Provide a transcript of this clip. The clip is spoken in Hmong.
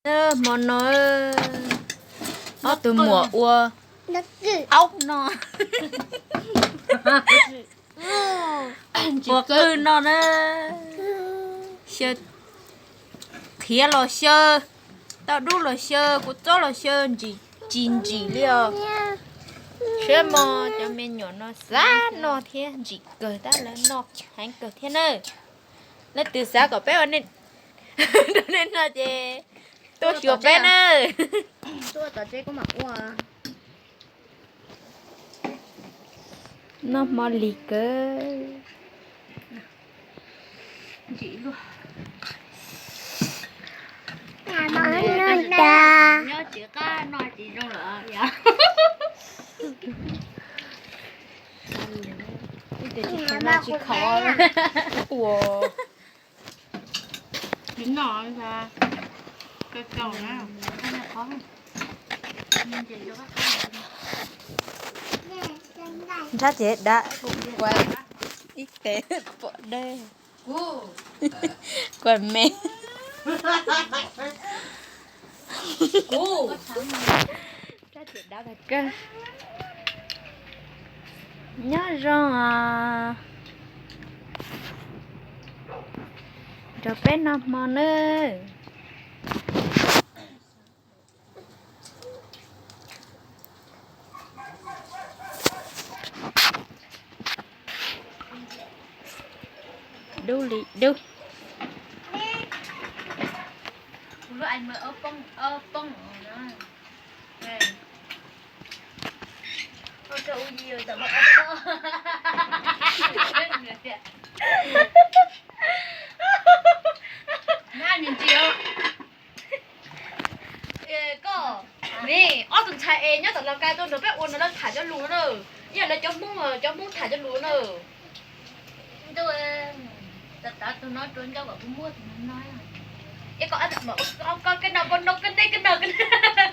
Hmo no ob tug muam ua aub no, ua qwj no na. Xyaw, qhiav los xyaw, tau dub los xyaw, kua txob los xyaw, ntsim tsis ntsim li os. Saib mog, cov me nyuam no xav noj thiab ntsim kawg tab lawv noj heev kawg thiab na. Leej twg xav kom peb ua nej noj ces tuaj xyuas peb na. Noj hmo lig kawg. Nyob tsis qab noj tsis zoo lawm. Tsis khaum. Ua, tsis noj, kau kau na. Ntshab ces dab kuv kuav ib tes pom dej, kuav me. Ntshab ces dab kawg. Nyob zoo os, nrog peb noj hmo nawb. Dub li dub. Koj, ne, ob tug ntxhais es nyob tom Los Kais tuaj nrog peb ua no lawv tham cov lus na. Ib yam lawv cov Hmoob, cov Hmoob tham cov lus na. Es koj, koj, koj, koj, koj, koj,